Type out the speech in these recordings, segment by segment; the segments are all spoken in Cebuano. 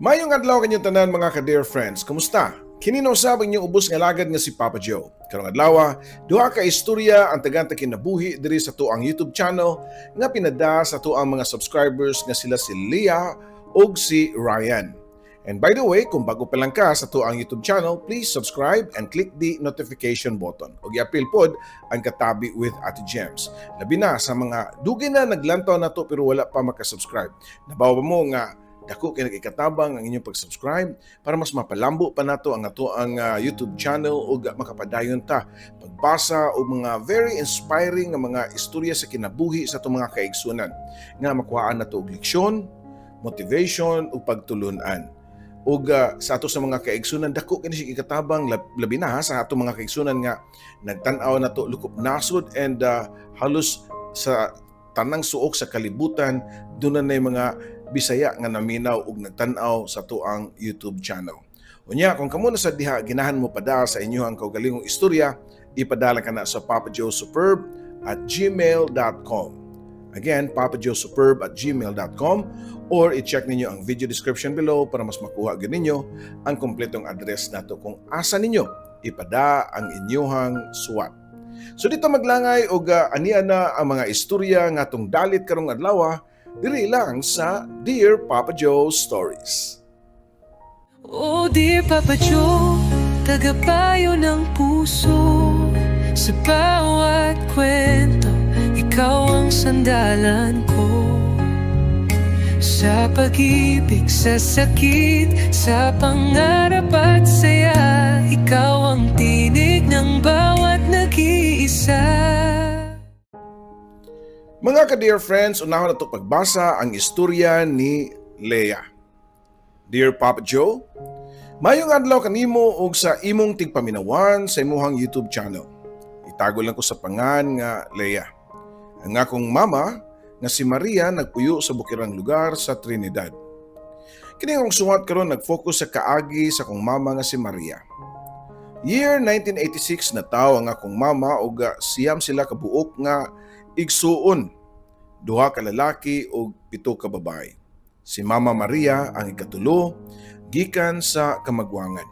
Mayong adlaw kanyong tanan, mga ka-dear friends. Kumusta? Kini na usab ang inyong ubos nga alagad nga si Papa Joe. Karong adlaw, duha ka istorya ang taganta kinabuhi diri sa atuang YouTube channel nga pinada sa atuang mga subscribers nga sila si Leah ug si Ryan. And by the way, kung bago pa lang ka sa atuang YouTube channel, please subscribe and click the notification button. Ug iapil pod ang Katabi with Ate Gems. Labi na sa mga dugay na naglantaw nato pero wala pa makasubscribe. Nabaw ba mo nga dako kay nagikatabang ang inyong pag-subscribe para mas mapalambo pa nato ang atoang YouTube channel ug makapadayon ta pagbasa og mga very inspiring nga mga istorya sa kinabuhi sa atong mga kaigsunan nga makuhaan nato og leksyon, motivation ug pagtulunan. Ug sa ato sa mga kaigsunan, dako kini siya ikatabang, labi na ha, sa atong mga kaigsunan nga nagtan-aw nato lukop nasod and halos sa tanang suok sa kalibutan, duna na mga Bisaya nga naminaw ug nagtan-aw sa atuang YouTube channel. Unya, kung kamo na sa diha ginahan mo pada sa inyong kaugalingong istorya, ipadala ka na sa papajoesuperb@gmail.com. Again, papajoesuperb@gmail.com, or i-check ninyo ang video description below para mas makuha gyud ninyo ang kompletong address nato kung asa ninyo ipada ang inyuhang suwat. So dito maglangay og ania na ang mga istorya nga atong dalit karong adlaw diri lang sa Dear Papa Joe Stories. Oh dear Papa Joe, tagapayo ng puso. Sa bawat kwento, ikaw ang sandalan ko. Sa pag-ibig, sa sakit, sa pangarap at saya, ikaw ang tinig ng bawat nag-iisa. Mga ka-dear friends, unahon nato pagbasa ang istorya ni Leah. Dear Papa Joe, mayong adlaw kanimo ug sa imong tigpaminawan sa imuhang YouTube channel. Itago lang ko sa pangan nga Leah. Ang akong mama nga si Maria nagpuyo sa bukirang lugar sa Trinidad. Kini akong suwat karon nag-focus sa kaagi sa akong mama nga si Maria. Year 1986 na tawo ang akong mama ug 9 sila kabuok nga igsuon. Duha ka lalaki ug 7 ka babae. Si Mama Maria ang ikatulo gikan sa kamagwangan.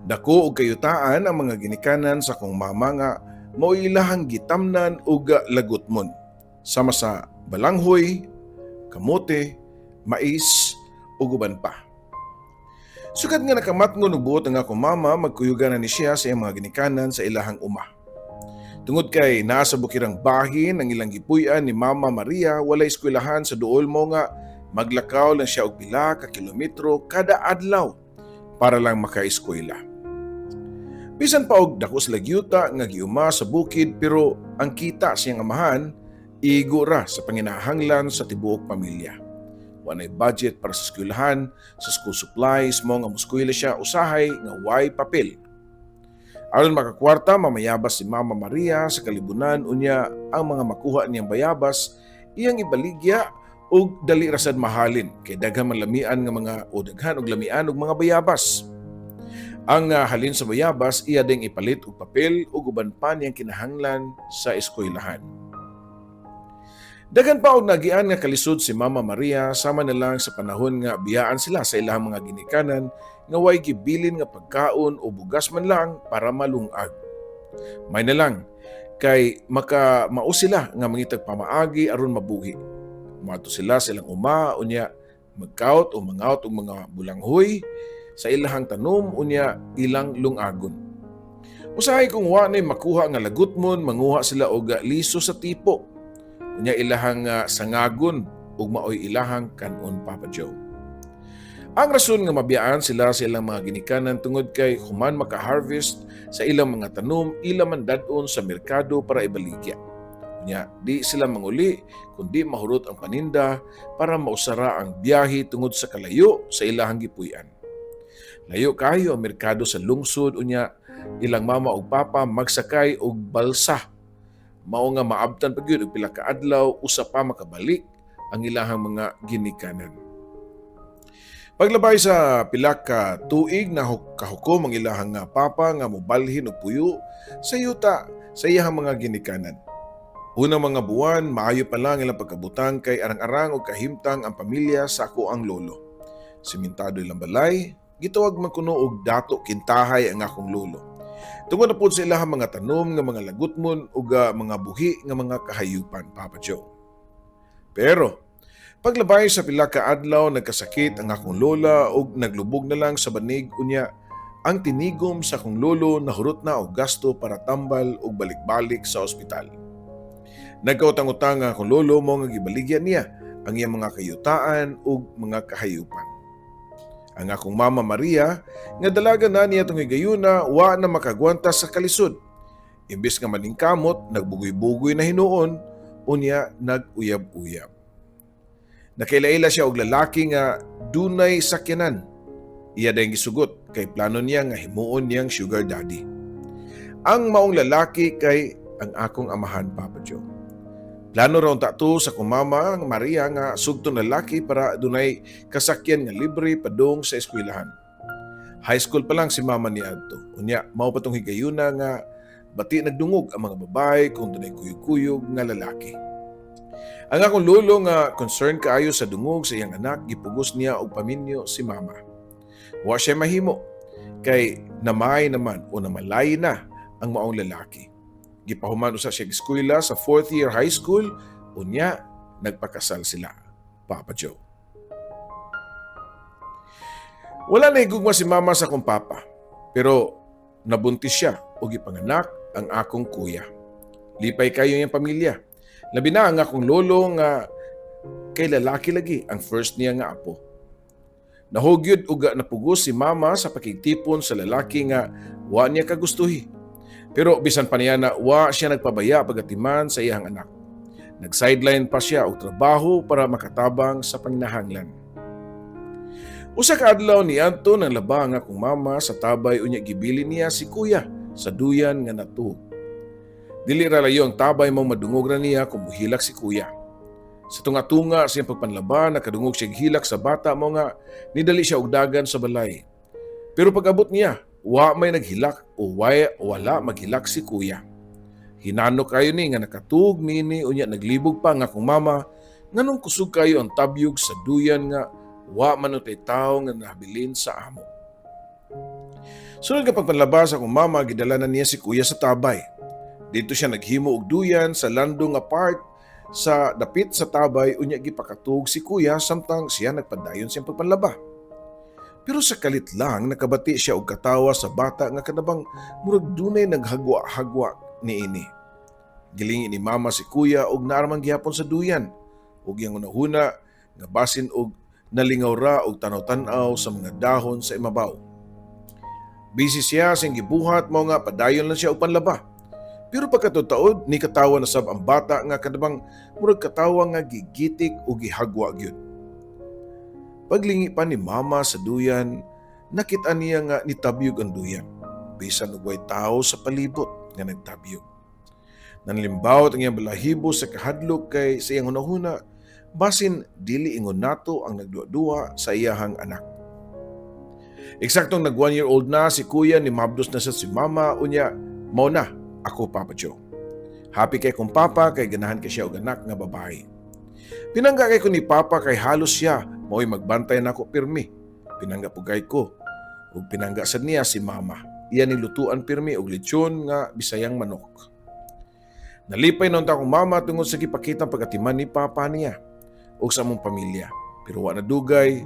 Dako og kayutaan ang mga ginikanan sa akong mama nga mao ilahang gitamnan ug lagutmon sama sa balanghoy, kamote, mais ug uban pa. Sukad nga nakamatngon og buot ang akong mama, magkuyugan na ni siya sa iyang mga ginikanan sa ilahang uma. Tungod kay naa sa bukirang bahin ang ilang gipuy-an ni Mama Maria, walay eskwelahan sa duol, mao nga maglakaw lang siya og pila ka kilometro kada adlaw para lang makaeskwela. Bisan pa og dako sila yuta nga giuma sa bukid, pero ang kita sa iyang amahan igo ra sa panginahanglan sa tibuok pamilya. Walay budget para sa eskwelahan, sa school supplies, mao nga moskwela siya usahay nga way papel. Aron makakwarta, mamayabas si Mama Maria sa kalibunan, unya ang mga makuha niyang bayabas iyang ibaligya og dali ra sad mahalin kay daghan man lamian nga mga o daghan og lamian og mga bayabas. Ang halin sa bayabas iya ding ipalit og papel ug uban pa niyang kinahanglan sa eskwelahan. Daghan pa og nagian nga kalisod si Mama Maria, sama na lang sa panahon nga biyaan sila sa ilang mga ginikanan nga way gibilin nga pagkaon o bugas man lang para malungag. May na lang kay maka mao sila nga mangitag pamaagi aron mabuhi. Moadto sila sa ilang uma unya magkaut o mangaut og mga bulanghoy sa ilahang tanom, unya ilang lungagon. Usahay kung wa nay makuha nga lagutmon, manguha sila og liso sa tipo. Unya ilahang sangagon ug maoy ilahang kanon, Papa Joe. Ang rason nga mabiyaan sila sa ilang mga ginikanan tungod kay human maka-harvest sa ilang mga tanom, ila man dad-on sa merkado para ibaligya. Unya, di sila manguli kundi mahurot ang paninda para mausara ang biyahe tungod sa kalayo sa ilahang gipuy-an. Layo kayo ang merkado sa lungsod, unya ilang mama ug papa magsakay og balsa. Mao nga maabtan pa gyud og pila ka adlaw usa pa makabalik ang ilahang mga ginikanan. Paglabay sa pila ka tuig na kahukom ang ilahang nga papa nga mobalhin og puyo sa yuta sa iyahang mga ginikanan. Unang mga buwan, maayo pa lang ilang pagkabutang kay arang-arang og kahimtang ang pamilya sa akoang lolo. Simentado ilang balay, gitawag man kuno og Dato Kintahay ang akong lolo. Tungod na pod sa ilahang mga tanom nga mga lagutmon ug mga buhi nga mga kahayupan, Papa Joe. Pero paglabay sa pila ka adlaw, nagkasakit ang akong lola ug naglubog na lang sa banig, unya ang tinigom sa akong lolo nahurot na og gasto para tambal ug balik-balik sa ospital. Nagkautang-utang ang akong lolo, mao nga gibaligya niya ang iyang mga kayutaan ug mga kahayupan. Ang akong mama Maria, nga dalaga na niya tong higayuna, wa na makagwanta sa kalisod. Imbes nga maningkamot, nagbugoy-bugoy na hinuon, unya nag-uyab-uyab. Nakaila-ila siya og lalaki nga dunay sakyanan. Iya dayong gisugot kay plano niya nga himuon niyang sugar daddy. Ang maong lalaki kay ang akong amahan, Papa Joe. Plano raw unta to sa akong mama nga Maria nga sugton lalaki para dunay kasakyan nga libre padung sa eskwelahan. High school pa lang si mama niadto. Unya mao pa tong higayuna nga bati nagdungog ang mga babae kung dunay kuyog-kuyog nga lalaki. Ang akong lolo nga concern kaayo sa dungog sa iyang anak, gipugos niya og paminyo si mama. Wa siya mahimo kay namay naman o namalay na ang maong lalaki. Gipahuman usa siya eskwela sa fourth year high school, unya nagpakasal sila, Papa Joe. Wala na higugma si mama sa akong papa, pero nabuntis siya o gipanganak ang akong kuya. Lipay kayo iyang pamilya. Labi na ang akong lolo nga kay lalaki lagi ang first niya nga apo. Nahugyod ug napugos si mama sa pakigtipon sa lalaki nga wa niya kagustuhi. Pero bisan pa niya na wa siya nagpabaya pagatiman sa iyang anak. Nag-sideline pa siya og trabaho para makatabang sa panginahanglan. Usa ka adlaw, niadto nanglaba ang akong mama sa tabay, unya gibili niya si kuya sa duyan nga natuog. Dili ra layo ang tabay, mao madungog ra niya kung muhilak si kuya. Sa tunga-tunga sa iyang pagpanlaba, nakadungog siya hilak sa bata, mao nga nidali siya og dagan sa balay. Pero pag-abot niya, wa may naghilak o wala maghilak si kuya. Hinano kayo ni nga nakatug nini, unya naglibog pa nga akong mama nganong kusog kayo ang tabyog sa duyan nga wa man utay tawo nga nabilin sa amo. Sunod nga pagpanlaba sa akong mama, gidala na niya si kuya sa tabay. Dito siya naghimo og duyan sa landong nga part sa dapit sa tabay, unya gipakatug si kuya samtang siya nagpadayon siyang pagpanlaba. Pero sa kalit lang, nakabati siya og katawa sa bata nga kanabang murag dunay naghagwa-hagwa niini. Gilingi ni mama si kuya og naa ra man gihapon sa duyan ug iyang hunahuna nga basin og nalingaw ra og tanaw-tanaw sa mga dahon sa imabaw. Busy siya sa iyang gibuhat, mao nga padayon lang siya og panlaba. Pero pagkataod, ni katawa na sab ang bata nga kanabang murag katawa nga gigitik o gihagwa gyud. Paglingi pa ni mama sa duyan, nakita niya nga nitabyog ang duyan. Bisan og way tao sa palibot nga nagtabyog. Nanlimbawot ang iyang balahibo sa kahadlok kay sa iyang hunahuna, basin dili ingon nato ang nagduwa-duwa sa iyahang anak. Eksaktong nag 1 year old na si kuya, ni mabdos na siya si mama, unya mao na ako, Papa Joe. Happy kay kong papa kay ganahan kay siya og anak nga babae. Pinangga kay ko ni papa kay halos siya mao'y magbantay nako pirmi. Pinangga pugay ko ug pinangga sad niya si mama. Iya ni lutuan pirmi og lechon nga Bisayang manok. Nalipay na unta akong mama tungod sa gipakitang pagatiman ni papa niya ug sa among pamilya. Pero wa na dugay,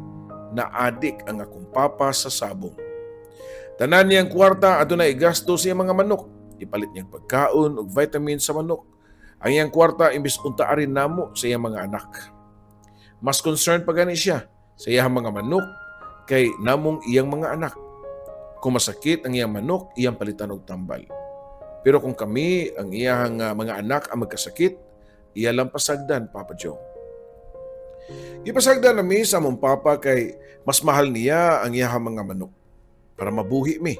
na adik ang akong papa sa sabong. Tanan niyang kwarta aduna igasto sa iyang mga manok. Ipalit niyang pagkaon ug vitamin sa manok. Ang iyang kwarta imbis unta arin namo sa iyang mga anak. Mas concerned pa gani siya sa iyang mga manok kay namong iyang mga anak. Kung masakit ang iyang manok, iyang palitan og tambal. Pero kung kami, ang iyang mga anak ang magkasakit, iya lang pasagdan, Papa Joe. Gipasagdan nami sa among papa kay mas mahal niya ang iyang mga manok para mabuhi mi.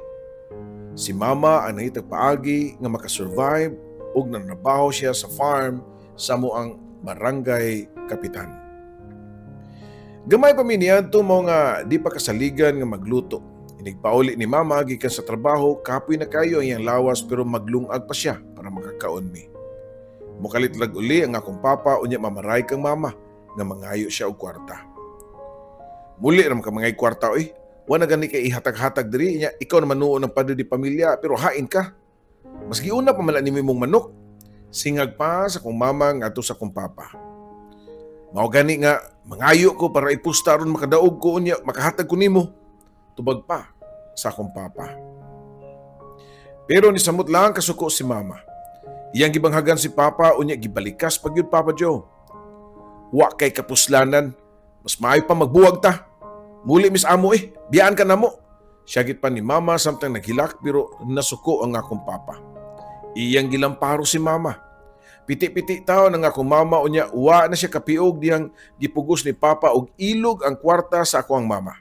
Si mama ang nangitag paagi nga makasurvive ug nanrabaho siya sa farm sa ang barangay kapitan. Gamay pa mi niadto, mao nga di pa kasaligan nga magluto. Inigpauli ni mama gikan sa trabaho, kapoy na kayo ang iyang lawas pero maglungag pa siya para makakaon mi. Mukalit lag uli ang akong papa, unya mamaray kang mama nga mangayo siya og kwarta. Muli ra man ka mangay'g kwarta oy. Wa na gani kay ihatag-hatag diri nya, ikaw naman nuon ang padre di pamilya pero hain ka. Mas giuna pa man na nimo imong manok. Singag pa sa akong mama ngadto sa akong papa. Mao gani nga mangayo ko para ipusta aron makadaog ko, unya makahatag ko nimo. Tubag pa sa akong papa. Pero nisamot lang kasuko si mama. Iyang gibanghagan si papa, unya gibalikas pa gyud, Papa Joe. Wa kay kapuslanan. Mas maayo pa magbuwag ta. Muli mis amo eh, biyaan ka namo. Syagit pa ni mama samtang naghilak, pero nasuko ang akong papa. Iyang gilamparo si mama. Piti-piti taon ang akong mama, unya wa na siya kapiog diyang gipugos ni papa og ilog ang kwarta sa akoang mama.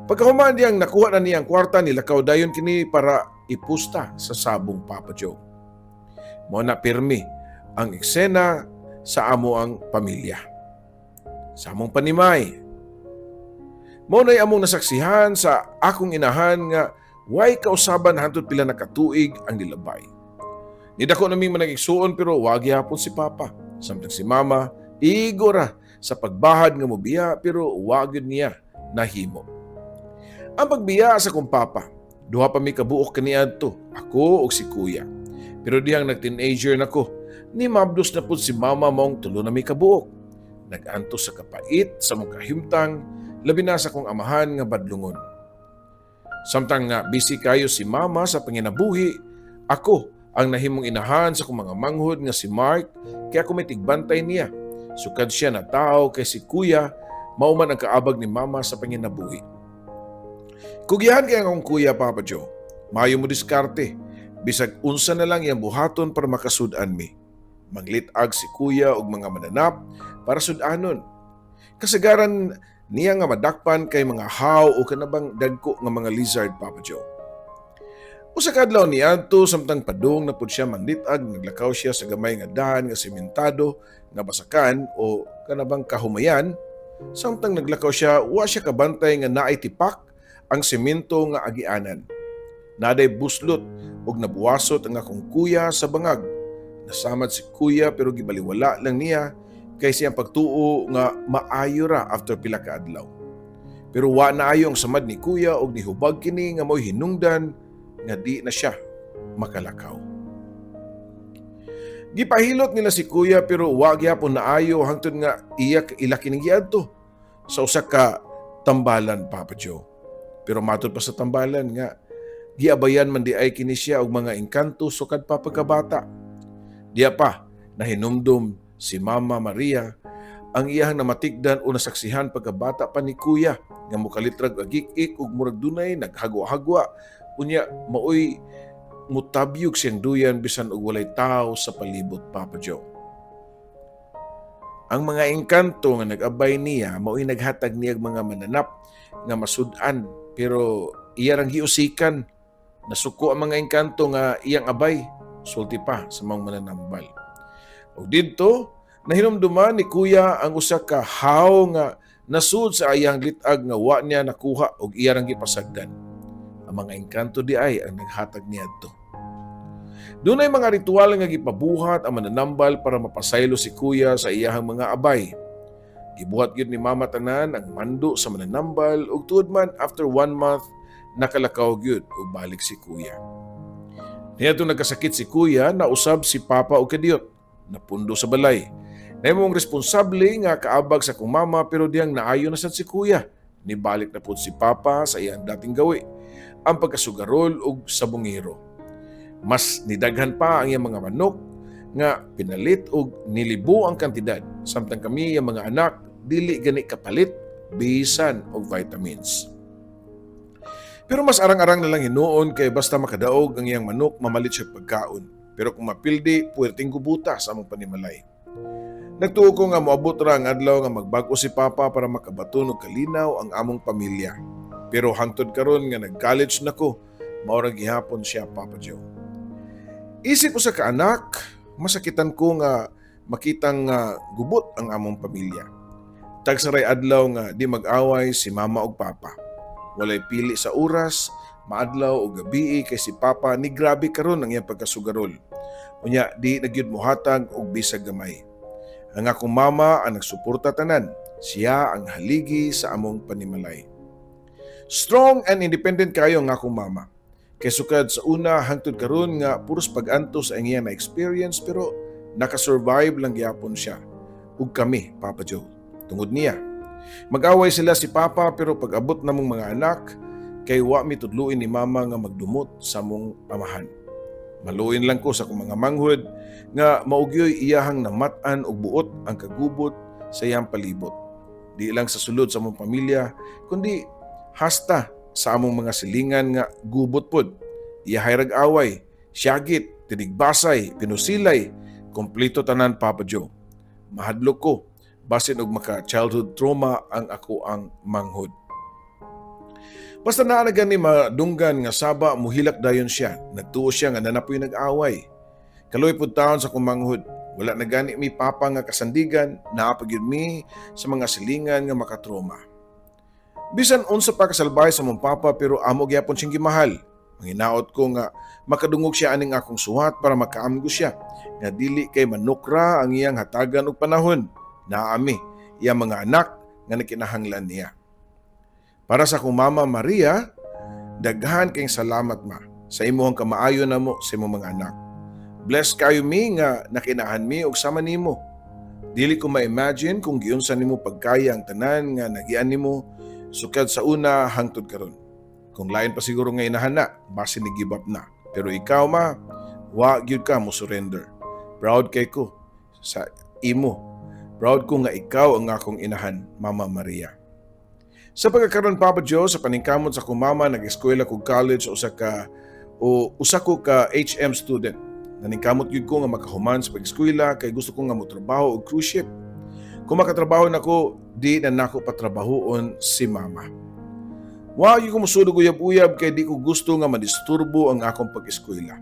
Pagkahuman diyang nakuha na niya ang kwarta, nilakaw dayon kini para ipusta sa sabong, Papa Joe. Mao na pirmi ang eksena sa amo ang pamilya. Sa among panimay. Mao na'y among nasaksihan sa akong inahan nga way kausaban hantod pila na katuig ang nilabay. Nidako naming manag-igsuon pero wa gihapon si papa. Samtang si mama, igo ra sa pagbahad nga mobiya pero wa gyud niya nahimo. Ang pagbiya sa akong papa, duha pa mi kabuok kaniadto, ako ug si kuya. Pero dihang nag-teenager na ko, ni mabdos na pud si mama, maong tulo na mi kabuok. Nag-antos sa kapait sa mong kahimtang, labi na sa akong amahan nga badlungon. Samtang nga busy kayo si mama sa panginabuhi, ako ang nahimong inahan sa akong mga manghod nga si Mark, kaya ako may tigbantay niya. Sukad siya na tao kay si kuya, mao man ang kaabag ni mama sa panginabuhi. Kugihan kay ang akong kuya, Papa Joe. Maayo mo diskarte. Bisag unsa na lang iyang buhaton para makasudan mi. Manglit-ag si kuya og mga mananap para sudanon. Kasagaran niya nga madakpan kay mga haw o kanabang dagko nga mga lizard, Papa Joe. Usa ka adlaw niadto, samtang padung na pud siya manglitag, naglakaw siya sa gamay nga dahan nga sementado nga basakan o kanabang kahumayan. Samtang naglakaw siya, wa siya kabantay nga naay tipak ang semento nga agianan. Naday buslot ug nabuwasot ang akong kuya sa bangag. Nasamad si kuya pero gibaliwala lang niya kay siyang pagtuo nga maayo ra after pila ka adlaw. Pero wa na ayo ang samad ni kuya og nihubag kini nga mo'y hinungdan nga di na siya makalakaw. Gipahilot nila si kuya pero wa gyapon naayo hangtod nga iya ila kining giadto sa usa ka tambalan, Papa Joe. Pero matod pa sa tambalan nga giabayan man di ay kini siya og mga engkanto sukad pa pagkabata. Diya pa nahinumdum si Mama Maria ang iyahang namatikdan o nasaksihan pagkabata pa ni kuya nga mokalitrag agik-ik ug murag dunay naghagwa-hagwa, unya maoy mutabyog siyang duyan bisan og walay tao sa palibot, Papa Joe. Ang mga engkanto nga nag-abay niya maoy naghatag niya og mga mananap nga masud-an pero iya rang giusikan. Nasuko ang mga engkanto nga iyang abay, sulti pa sa mga mananambal. Ug didto nahinumduman ni kuya ang usa ka haw nga nasud sa iyang litag nga wa niya nakuha ug iya rang gipasagdan. Ang mga engkanto di ay ang naghatag niadto. Dunay mga ritual nga gipabuhat ang mananambal para mapasaylo si kuya sa iyahang mga abay. Gibuhat gyud ni mama tanan ang mando sa mananambal ug tuod man, after one month nakalakaw gyud ug balik si kuya. Niadtong nagkasakit si kuya, nausab si papa og kadiyot. Napundo sa balay. Nahimong responsable nga kaabag sa akong mama pero diyang naayo na sad si kuya, nibalik na pud si papa sa iyang dating gawi, ang pagkasugarol ug sabungero. Mas nidaghan pa ang iyang mga manok nga pinalit og nilibo ang kantidad, samtang kami iyang mga anak dili gani kapalit bisan og vitamins. Pero mas arang-arang na lang hinuon kay basta makadaog ang iyang manok, mamalit siya pagkaon. Pero kung mapildi, puwerteng gubuta sa among panimalay. Nagtuo ko nga moabot ra ang adlaw nga magbag-o si papa para makabaton og kalinaw ang among pamilya. Pero hangtod karon nga nag-college na ko, mao ra gihapon siya, Papa Joe. Isip usa ka anak, masakitan ko nga makitang nga gubot ang among pamilya. Tagsa ray adlaw nga di mag-away si mama ug papa. Walay pili sa oras, maadlaw o gabii, kay si papa ni grabe karon ang iyang pagkasugarol. Unya di na gyud mohatag og bisag gamay. Ang akong mama ang nagsuporta tanan. Siya ang haligi sa among panimalay. Strong and independent kayo ang akong mama. Kay sukad sa una hangtod karon nga puros pag-antos ang iya na experience, pero nakasurvive lang gyapon siya. Ug kami, Papa Joe. Tungod niya. Mag-away sila si Papa, pero pag abot namong mga anak, kay wa mi tudluin ni Mama nga magdumot sa among amahan. Maluin lang ko sa akong mga manghod nga mao gyoy iyahang namat-an og buot ang kagubot sa iyang palibot. Di lang sa sulod sa among pamilya, kundi hasta sa among mga silingan nga gubot pod. Iyahay rag away, syagit, tinigbasay, pinusilay, kompleto tanan, Papa Joe. Mahadlok ko, basin og maka childhood trauma ang ako ang manghod. Basta naa na gani madunggan nga saba, muhilak dayon siya. Nagtuo siya nga naa na poy nag-away. Kaluoy pud taon sa akong manghod. Wala na gani mi papa nga kasandigan, naa pa gyud mi sa mga silingan nga makatroma. Bisan unsa pa kasalbahe sa among papa, pero amo gyapon siyang gimahal. Manginaot ko nga makadungog siya aning akong suwat para makaamgo siya nga dili kay manukra ang iyang hatagan og panahon. Naa mi, iyang mga anak nga nakinahanglan niya. Para sa akong mama Maria, daghan kayong salamat, Ma, sa imuhang kamaayo namo sa imong mga anak. Bless kayo mi nga nakinahan mi og sama nimo. Dili ko ma-imagine kung giunsa nimo pagkaya ang tanan nga nagian nimo sukad sa una hangtod karon. Kung lain pa siguro nga inahan na, basin ni give up na. Pero ikaw, Ma, wa gyud ka mo surrender. Proud kay ko sa imo. Proud ko nga ikaw ang akong inahan, Mama Maria. Sa pagkakaroon, Papa Joe, sa paningkamot sa akong mama, nag-eskwela kog college usa ko ka HM student. Naningkamot gyud ko nga makahuman sa pag-eskwela kay gusto ko nga motrabaho og cruise ship. Kung makatrabaho nako, di na nako patrabahoon si Mama. Wa gyud ko mosulod uyab-uyab kay di ko gusto nga madisturbo ang akong pag-eskwela.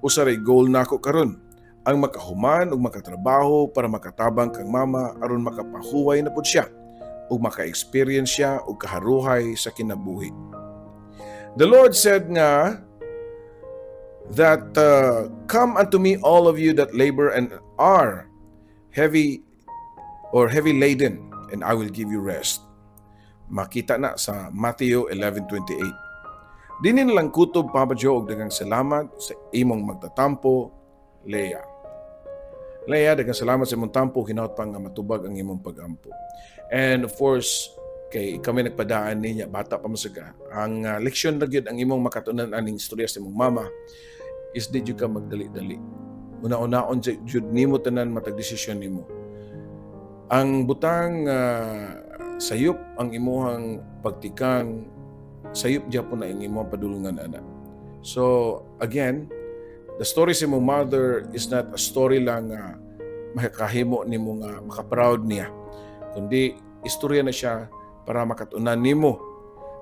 Usa ray goal nako karon ang makahuman ug makatrabaho para makatabang kang Mama aron makapahuway na pud siya ug maka-experience siya og kaharuhay sa kinabuhi. The Lord said nga that "Come unto me, all of you that labor and are heavy or heavy laden, and I will give you rest." Makita na sa Matthew 11:28. Dini na lang kutob, Papa Joe, og daghang salamat sa imong magtatampo, Leah. Leah, daghang salamat sa imong tampo, hinaot pa nga matubag ang imong pagampo. And of course, kay kami nagpadaan niya, bata pa man ka. Ang leksyon na gyud ang imong makatunan aning istorya sa imong mama is di jud ka magdali-dali. Una-unaon jud nimo tanan matag desisyon nimo. Ang butang sayop ang imuhang pagtikang, sayop gyapon na ang imong padulungan ana. So again, the story sa imong mother is not a story lang nga makakahimo nimo nga makaproud niya, kundi istorya na siya para makatunan nimo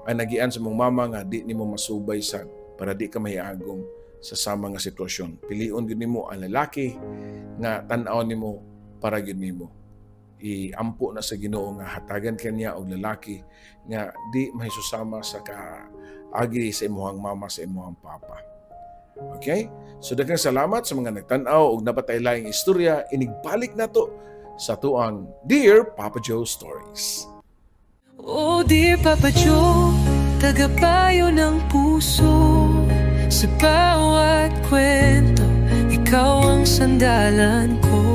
ang nagian sa imong mama nga di nimo masubay sa para di ka mahiagom sa sama nga sitwasyon. Pilion gyud nimo ang lalaki nga tan-aw nimo para gyud nimo. Iampo na sa Ginoo nga hatagan kaniya og lalaki nga di mahisusama sa kaagi sa imuhang mama, sa imuhang papa. Okay? So daghang salamat sa mga nagtan-aw og naa pa tay laing istorya inigbalik nato sa atuang Dear Papa Joe Stories. Oh dear Papa Joe, tagapayo ng puso. Sa bawat kwento, ikaw ang sandalan ko.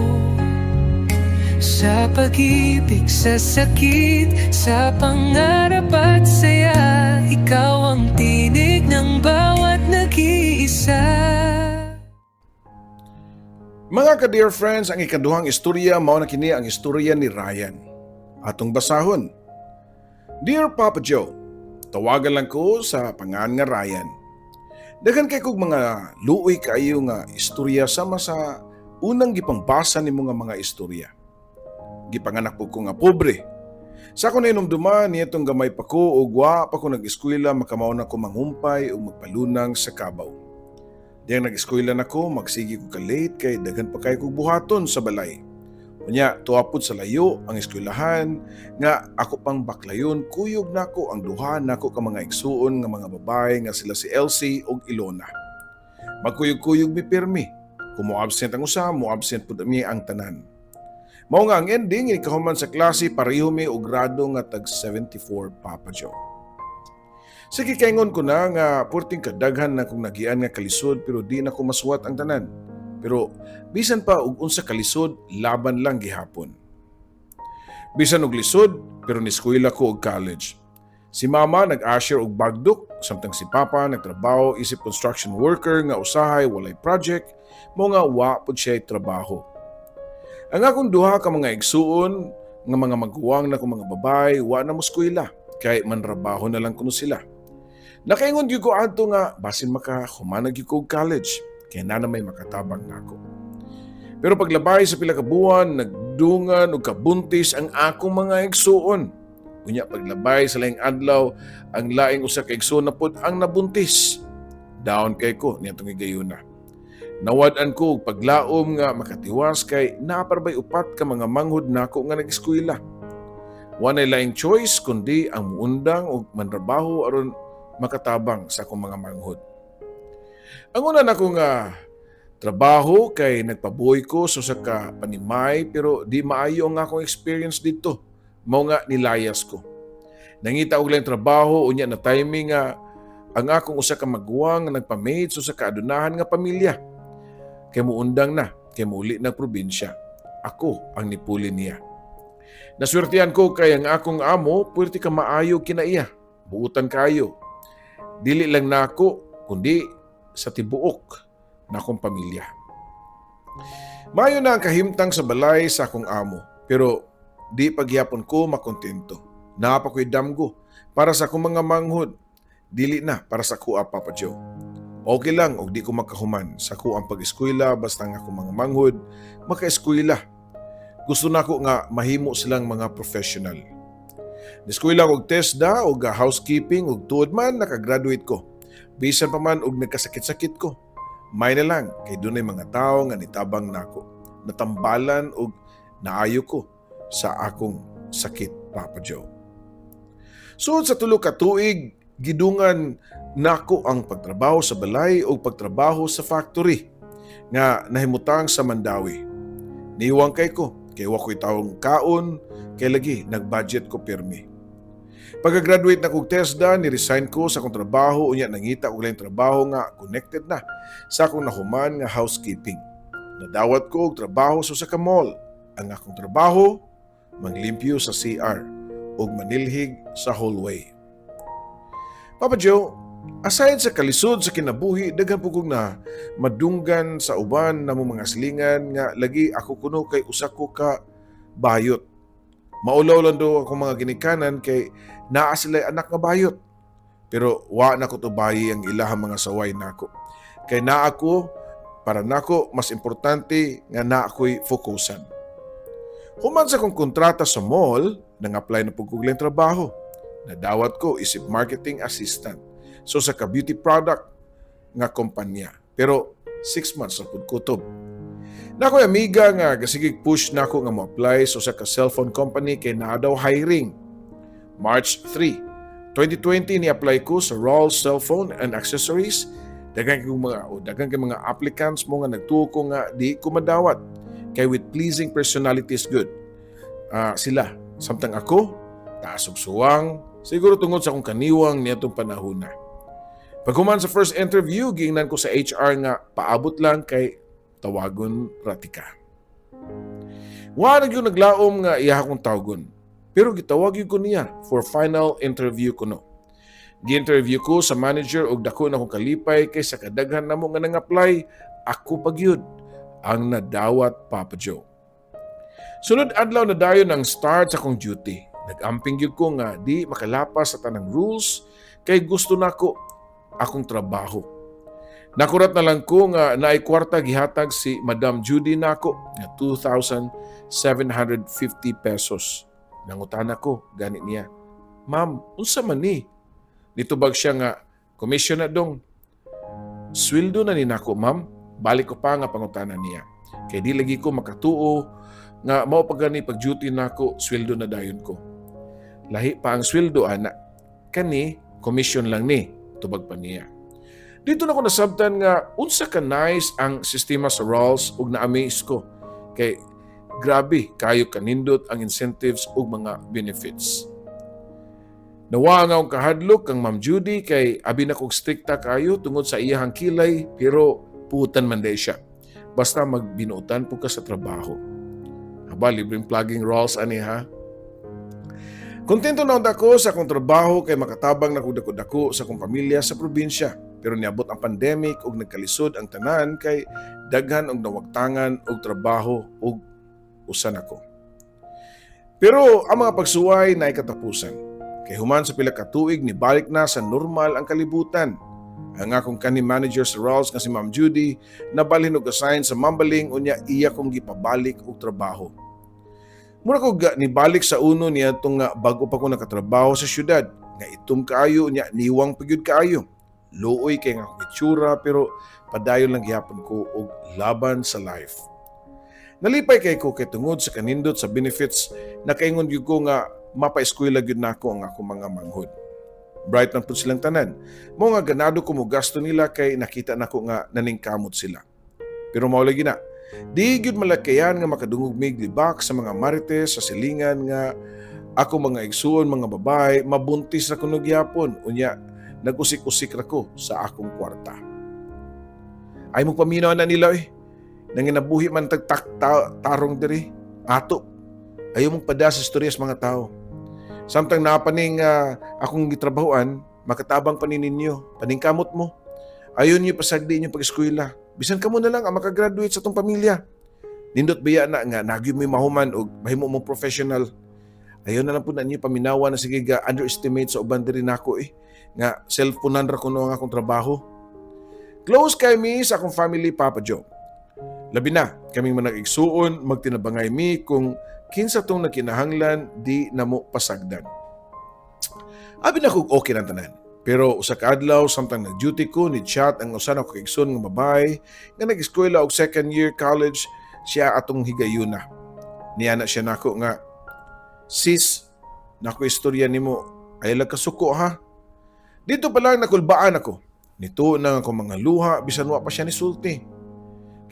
Sa pag-ibig, sa sakit, sa pangarap at saya, ikaw ang tinig ng bawat nag-iisa. Mga ka-dear friends, ang ikaduhang istorya mao na kini ang istorya ni Ryan. Atong basahon. Dear Papa Joe, tawagan lang ko sa pangan nga Ryan. Daghan kay kog mga luoy kaayo nga istorya sama sa unang gipangbasa nimo nga mga istorya. Gipanganak po ko nga pobre. Sa ako nahinumduman niadtong gamay pa ko ug wa pa ko nag-eskwela, makamao na ko manghumpay ug magpalunang sa kabaw. Diyang nag-eskwela na ko, magsige ko ka-late kay daghan pa kay kog buhaton sa balay. Unya, tuwa pod sa layo ang eskwelahan nga ako pang baklayon, kuyog nako ang duha nako ka mga igsuon nga mga babae nga sila si Elsie ug Ilona. Magkuyog-kuyog mi pirmi. Kung mo absent ang usa, mo absent pud mi ang tanan. Mao nga ang ending, ikahuman sa klase, pareho mi og grado nga tag 74, Papa Joe. Sige, kaingon ko na nga purting kadaghan na kong nagian nga kalisod, pero di na ko masuwat ang tanan. Pero bisan pa og unsa kalisod, laban lang gihapon. Bisan og lisod, pero niskwela ko og college. Si Mama nag-usher og bagdok, samtang si Papa nagtrabaho isip construction worker nga usahay walay project, mao nga wa pud siya trabaho. Ang akong duha ka mga igsuon nga mga maguwang na kong mga babae, wa na moskwela kay manrabaho na lang kuno sila. Nakaingon gyud ko adto nga basin maka human na gyud ko og college kay na may makatabang nako. Pero paglabay sa pila ka buwan, nagdungan og kabuntis ang akong mga igsuon. Unya paglabay sa laing adlaw, ang laing usa ka igsuon na pod ang nabuntis. Down kay ko niadtong higayuna. Nawad-an ko og paglaom nga makatiwas kay naa pa bay upat ka mga manghod nako nga nag-eskwela. Wa nay laing choice kundi ang muundang og manrabaho aron makatabang sa akong mga manghod. Ang una nako nga trabaho kay nagpabuoy ko sa usa ka panimay, pero di maayo ang akong experience didto. Mao nga nilayas ko. Nangita og laing trabaho, unya na timing nga ang akong usa ka maguwang nga nagpa-maid sa usa ka adunahan nga pamilya. Kay muundang na, kay muuli ng probinsya. Ako ang nipuli niya. Naswertihan ko kay ang akong amo puwerte ka maayo kinaiya. Buutan kayo. Dili lang nako kundi sa tibuok na akong pamilya. Mayo na ang kahimtang sa balay sa akong amo, pero di pagyapon ko makontento. Naa pa ko'y damgo para sa akong mga manghod. Dili na para sa akoa, Papa Joe. Okay lang og di ko makahuman sa akoang pag-eskwela basta ang akong mga manghod maka-eskwela. Gusto nako nga mahimo silang mga professional. Niskwela og TESDA og housekeeping ug tuod man nakagraduate ko. Bisan pa man og nagkasakit-sakit ko. May na lang kay dunay mga tawo nga nitabang nako. Natambalan og naayo ko sa akong sakit, Papa Joe. Sud sa 3 ka tuig, gidungan nako ang pagtrabaho sa balay o pagtrabaho sa factory nga nahimutang sa Mandaue. Niwang kay ko, kay wa ko'y tawong kaon, kay lagi nag-budget ko pirmi. Pagka-graduate na kog TESDA, ni-resign ko sa akong trabaho, unya nangita og laing trabaho nga connected na sa akong nahuman nga housekeeping. Nadawat ko og trabaho sa usa ka mall. Ang akong trabaho, manglimpyo sa CR ug manilhig sa hallway. Papa Joe, aside sa kalisod sa kinabuhi, daghan po kong na madunggan sa uban na mga silingan nga lagi ako kuno kay usa ko ka bayot. Maulaw lang daw akong mga ginikanan kay naa sila anak nga bayot. Pero wa na ko tubayi ang ilahang mga saway nako. Kay naa ako, para nako mas importante nga naa ako'y fokusan. Human sa akong kontrata sa mall, nang-apply na pud kog laing trabaho. Nadawat ko isip marketing assistant. So sa ka beauty product nga kumpanya. Pero 6 months na pud kutob. Naa ko'y amiga nga gasigig push nako nga mo-apply sa usa ka cellphone company kay naa daw hiring. March 3, 2020, ni-apply ko sa Rawls Cellphone and Accessories. Daghan kay mga applicants, mao nga nagtuo ko nga di ko madawat. Kay with pleasing personality is good. Sila samtang ako taas og suwang, siguro tungod sa akong kaniwang niadtong panahon na. Paghuman sa first interview, giingnan ko sa HR nga paabot lang kay tawagon ra tika. Wa na gyud naglaom nga iya akong tawagon. Pero gitawag gyud ko niya for final interview kuno. Gi-interview ko sa manager og dako na akong kalipay kay sa kadaghan namo nga nang-apply, ako pa gyud ang nadawat, Papa Joe. Sunod adlaw na dayon ang start sa akong duty. Nag-amping gyud ko nga di makalapas sa tanang rules kay gusto nako akong trabaho. Nakurat na lang ko nga naay kwarta gihatag si Madam Judy nako nga 2,750 pesos. Nangutana ko gani niya, "Ma'am, unsa man ni?" Nitubag siya nga, "Commission na dong." "Sweldo na ni nako, ma'am?" Balik ko pa nga pangutana niya. Kay di lagi ko makatuo nga mao pa gani pag duty nako, sweldo na dayon ko. "Lahi pa ang sweldo ana. Kani commission lang ni," tubag pa niya. Didto nako nasabtan nga unsa ka nice ang sistema sa Rawls ug na-amaze ko. Kay Grabe kayo kanindot ang incentives ug mga benefits. Nawa nga akong kahadlok kang Ma'am Judy kay abi na kog strikta kayo tungod sa iyahang kilay, pero putan man day siya. Basta magbinuotan po ka sa trabaho. Haba, libreng plugging rolls ani ha. Kontento na unta ko sa akong trabaho kay makatabang na kog dako-dako sa akong pamilya sa probinsya. Pero niabot ang pandemic ug nagkalisod ang tanan kay daghan og nawagtangan og trabaho ug usa nako. Pero ang mga pagsuway naay katapusan. Kay human sa pila ka tuig, nibalik na sa normal ang kalibutan. Ang akong kanhi manager sa Ralls nga si Ma'am Judy nabalhin og assign sa Mambaling, unya iya kong gipabalik og trabaho. Mura ko ga nibalik sa uno niya nga bago pa ko nakatrabaho sa syudad nga itom kaayo, unya niwang pa gyud kaayo. Luoy kay nga akong itsura, pero padayon lang gihapon ko og laban sa life. Nalipay kay ko kay tungod sa kanindot sa benefits, nakaingon gyud ko nga mapaeskwela gyud nako ang akong mga manghod. Bright man pud silang tanan. Mao nga ganado ko mo gasto nila kay nakita nako nga naningkamot sila. Pero mao lagi na, di gyud malakayan nga makadungog mig libak sa mga marites sa silingan nga ako mga igsuon mga babae mabuntis ra kuno gyapon, unya nagusik-usik ra ko sa akong kwarta. Ay mo paminaw na nila eh. Nanginabuhi man tagtak tarong diri. Ato. Ayaw mong pada sa istorya sa mga tao. Samtang napaning akong gitrabahoan, makatabang pa ni ninyo, paningkamot mo. Ayon niyo pasagdi inyong pag-eskwela. Bisan kamo na lang ang makagraduate sa atong pamilya. Nindot biya na nga nagyo mo mahuman og mahimo mo professional. Ayon na lang po na ninyo paminawa na sige ga underestimate sa uban diri nako eh. Nga cellphone ra kuno ang akong trabaho. Close kay mi sa akong family, Papa Joe. Labi na, kaming manag igsuon, magtinabangay mi kung kinsa tong nagkinahanglan di namo pasagdan. Abi na kog okay ng tanan. Pero usa ka adlaw, samtang nag-duty ko, ni chat ang usa nako kaigsoon nga babae nga nag-eskwela og second year college siya atong higayuna. Niya na siya nako nga, "Sis, nako istorya nimo, ay lang kasuko ha." Dito pa lang nakulbaan ako. Nito na ako mga luha bisan wa pa siya ni sulti.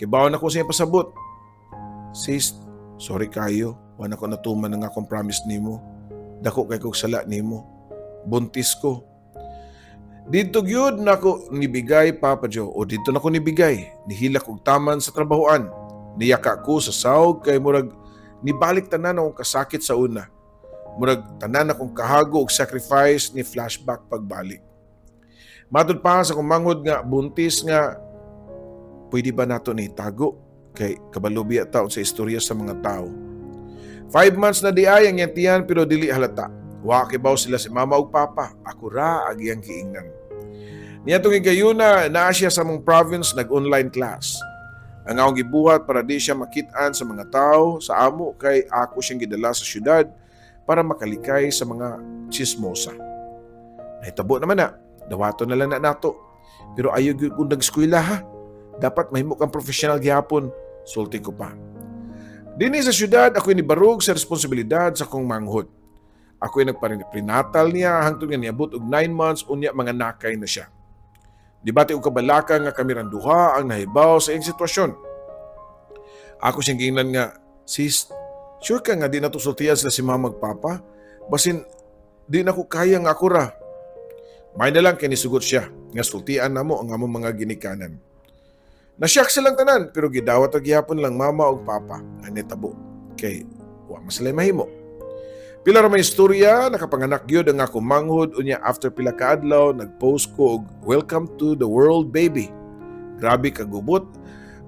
Kibaw na ko sa iyang pasabot. "Sis, sorry kayo. Wa na ko natuman ang akong promise nimo. Dako kay kog sala nimo. Buntis ko." Dito gyud nako nibigay, Papa Joe, o dito nako nibigay. Nihilak og taman sa trabahoan. Niyaka ko sa sawg kay murag nibalik tanan akong kasakit sa una. Murag tanan akong kahago og sacrifice ni flashback pagbalik. Matud pa sa akong manghod nga buntis nga pwede ba nato ni itago kay kabalo biya ta sa istorya sa mga tao. 5 months na di ay ang iyang tiyan pero dili halata. Wa kibaw sila si mama ug papa. Ako ra ang iyang giingnan. Niadtong higayuna, naa siya sa among province nag-online class. Ang akong gibuhat para di siya makit-an sa mga tao sa amo kay ako siyang gidala sa syudad para makalikay sa mga chismosa. Nahitabo naman na, dawato na lang na nato. Pero ayaw gyud kung nag-eskwela ha. Dapat mahimo kang professional gihapon, sulti ko pa. Dinhi sa syudad, ako'y nibarog sa responsibilidad sa akong manghod. Ako'y nagprenatal niya hangtod nga niabot og 9 months, unya mga nakay na siya. Dibati og kabalaka nga kami rang duha ang nahibaw sa iyang sitwasyon. Ako siyang giingnan nga, "Sis, sure ka nga di na to sultian sila si mama ug papa? Basin, di na ko kaya nga ako ra." May na lang kay nisugot siya nga sultian namo ang among mga ginikanan. Nasyak silang tanan pero gidawat og gihapon lang mama ug papa ang nitabo kay wa man sila mahimo. Pila ra may istorya, nakapanganak gyud ang akong manghod, unya after pila ka adlaw nag-post ko og "Welcome to the world, baby." Grabe kagubot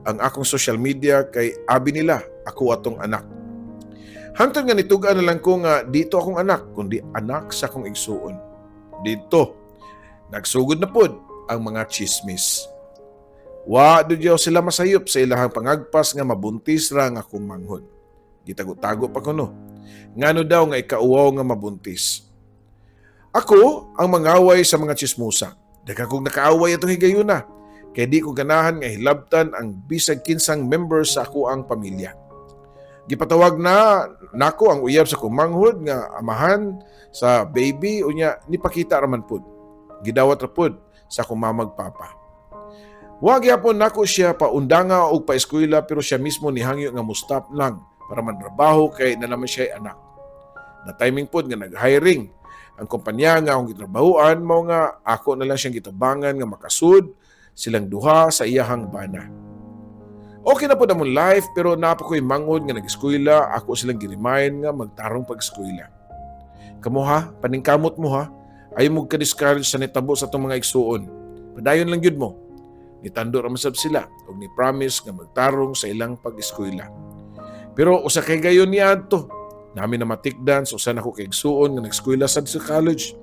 ang akong social media kay abi nila ako atong anak. Hangtod nga nitug-an na lang ko nga dito akong anak kundi anak sa akong igsuon. Dito nagsugod na pod ang mga chismis. Wa dudyaw sila masayop sa ilahang pangagpas nga mabuntis ra nga akong manghod. Gitago-tago pa kuno. Ngano daw nga ikauwaw nga mabuntis. Ako ang mangaway sa mga chismosa. Daghan kong nakaaway atong higayuna. Kay di ko ganahan nga hilabtan ang bisag kinsang member sa ako ang pamilya. Gipatawag na nako ang uyab sa akong manghod nga amahan sa baby, unya nipakita raman pud. Gidawat ra pud sa akong mama ug papa. Wa gyapon nako siya paundanga og paeskwela pero siya mismo nihangyo nga mo-stop lang. Para mantrabaho kay na naman siya anak. Na timing pod nga nag-hiring ang kumpanya nga akong gitrabahuan, mao nga ako na lang siyang gitabangan nga makasud silang duha sa iyahang bana. Okay na pod among life, pero naa pa ko'y manghod nga nag-eskwela, ako silang gi-remind nga magtarong pag-eskwela. Kamo ha, paningkamot mo ha, ayaw mo ka-discourage sa nitabo sa atong mga igsuon. Padayon lang gyud mo. Nitando ra man sab sila og ni promise nga magtarong sa ilang pag-eskwela. Pero usa kay gayon niadto, nami na matikdan sa usa nako ka igsuon nga nag-eskwela sad sa college.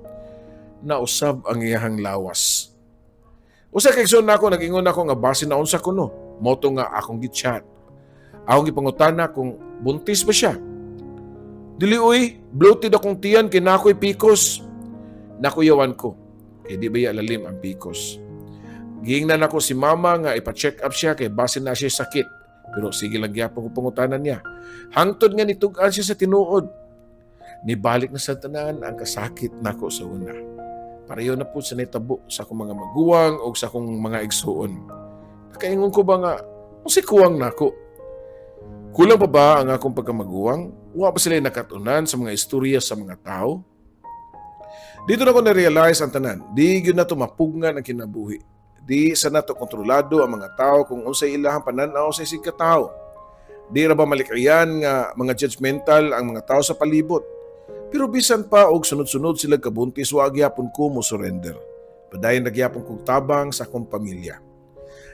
Nausab ang iyahang lawas. Usa kay igsuon nako nag-ingon nako nga basin na unsa kuno. Mao to nga akong gi-chat. Akong gipangutana kung buntis ba siya. "Dili uy, bloated akong tiyan kay naa ko'y PCOS." Nakuyawan ko. Kay di ba ya lalim ang PCOS. Giingnan ako si mama nga ipa-check up siya kay basin na siya sakit. Pero sige lang gyapon ko pangutanan niya. Hangtod nga nitug-an siya sa tinuod. Nibalik na sa tanan ang kasakit nako sa una. Pareho na po sa nitabo sa akong mga maguwang o sa akong mga igsuon. Nakaingon ko ba nga, unsay kuwang nako? Kulang pa ba ang akong pagkamaguwang? Wa pa sila nakatunan sa mga istorya sa mga tao? Didto nako na-realize ang tanan. Di gyud nato mapugngan ang kinabuhi. Di sa nato kontrolado ang mga tao kung unsay ilahang pananaw sa isig ka tao. Di ra ba malikayan nga mga judgmental ang mga tao sa palibot? Pero bisan pa og sunod-sunod sila kabuntis, wa gyapon ko mo surrender. Padayon ra gyapon kog tabang sa akong pamilya.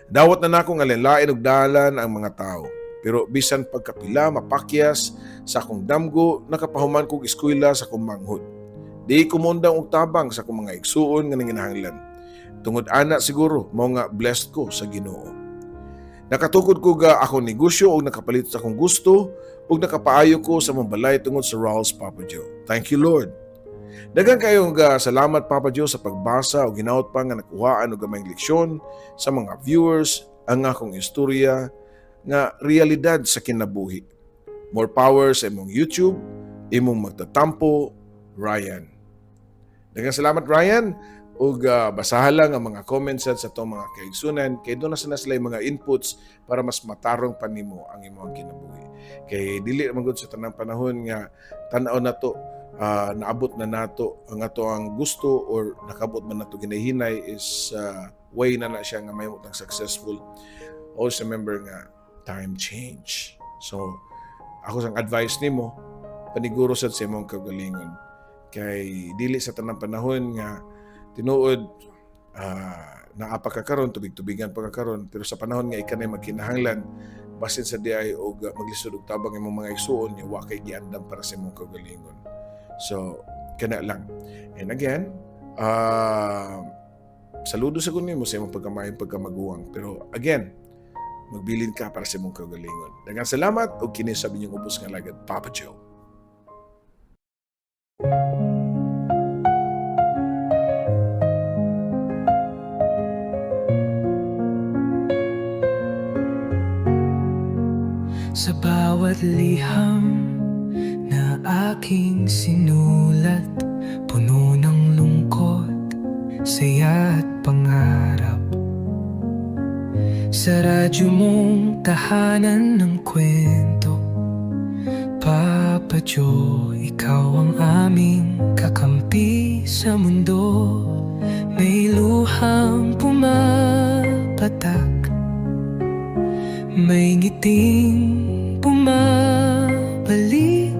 Dawat na nako nga lain og dalan ang mga tao. Pero bisan pagkapila mapakyas sa akong damgo, nakapahuman kog eskwela sa akong manghod. Di ko moundang og tabang sa akong mga igsuon nga nanginahanglan. Tungod ana siguro mao nga blessed ko sa Ginoo. Nakatukod ko ga akong negosyo og nakapalit sa akong gusto ug nakapaayo ko sa among balay tungod sa Ral's Papa Joe. Thank you, Lord. Daghan kayo nga salamat, Papa Joe, sa pagbasa o ginaot pa nga nakuhaan og gamayng leksyon sa mga viewers ang akong istorya nga realidad sa kinabuhi. More power sa imong YouTube, imong magtatampo, Ryan. Daghang salamat, Ryan, ug basahan lang ang mga comments sa atong mga kaigsunan kay doon na sana sila yung mga inputs para mas matarong pa nimo ang imong kinabuhi. Kay dili man gud sa tanang panahon nga tan-aw nato naabot na nato ang ato ang gusto or nakabot man nato ginahinay is way na na siya nga mahimo tang successful. Always remember nga time change. So ako sang advice nimo, paniguro sad sa imong kaugalingon kay dili sa tanang panahon nga tinuod naa pa ka karon, tubig-tubigan pa ka karon, pero sa panahon nga ikaw na magkinahanglan, basin sa diay og maglisod og tabang imong mga igsuon nga wa kay giandam para sa imong kaugalingon. So kana lang. And again, saludo sa nimo sa imong pagkamaayong pagkamaguwang, pero again, magbilin ka para sa imong kaugalingon. Daghang salamat ug kini sa inyong ubos nga alagad, Papa Joe. Sa bawat liham na aking sinulat, puno ng lungkot, saya at pangarap. Sa radyo mong tahanan ng kwento, Papa Joe, ikaw ang aming kakampi sa mundo. May luhang pumapatak, may ngiting bumabalik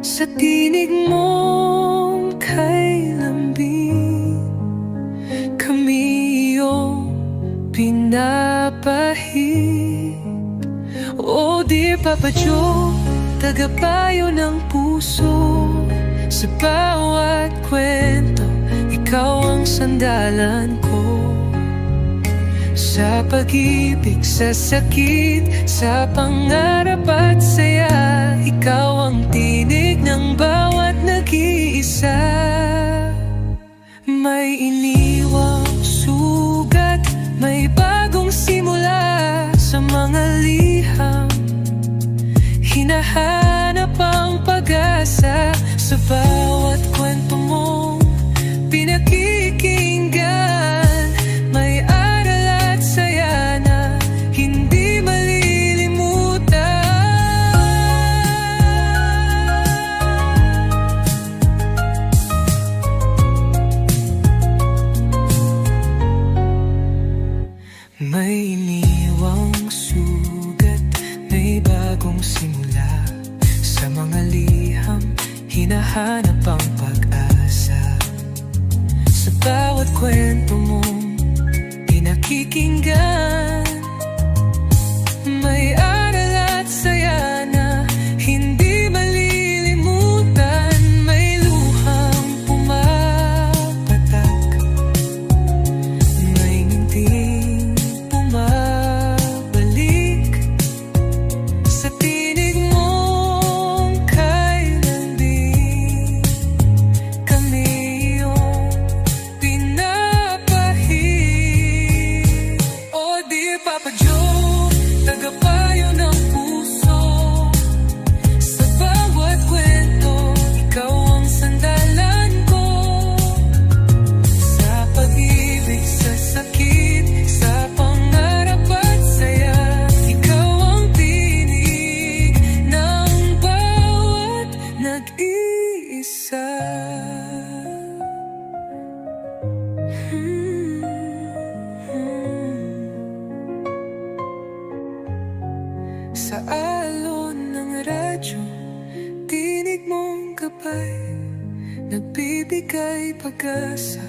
sa tinig mong kay lambing. Kami iyong pinapahid. Oh dear Papa Joe, tagapayo ng puso. Sa bawat kwento, ikaw ang sandalan ko. Sa pag-ibig, sa sakit, sa pangarap at saya, ikaw ang tinig ng bawat nag-iisa. May iniwang sugat, may bagong simula. Sa mga liham, hinahanap ang pag-asa. Sa bawat kwento mong pinakikinggan, may aral at saya na hindi malilimutan. pag-asa. Sa bawat kwento mong pinakikinggan, may aral at saya na hindi malilimutan. May luhang pumapatak, may ngiting bumabalik. Sa tinig mong kay lambing, kami iyong pinapahid. Oh dear Papa Joe, tagapayo ng puso. Sa bawat kwento, ikaw ang sandalan ko. Sa pag-ibig, sa sakit, sa pangarap at saya, ikaw ang tinig ng bawat nag-iisa. Sa alon ng radyo, tinig mong gabay, nagbibigay pag-asa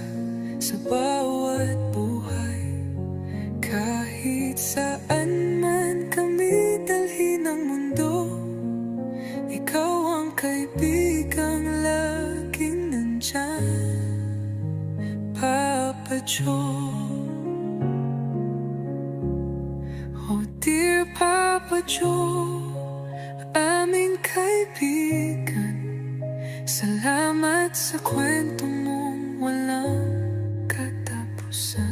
sa bawat buhay. Kahit saan man kami dalhin ng mundo, ikaw ang kaibigang laging nandyan, Papa Joe. Oh dear Papa Joe, aming kaibigan, salamat sa kwento mong walang katapusan.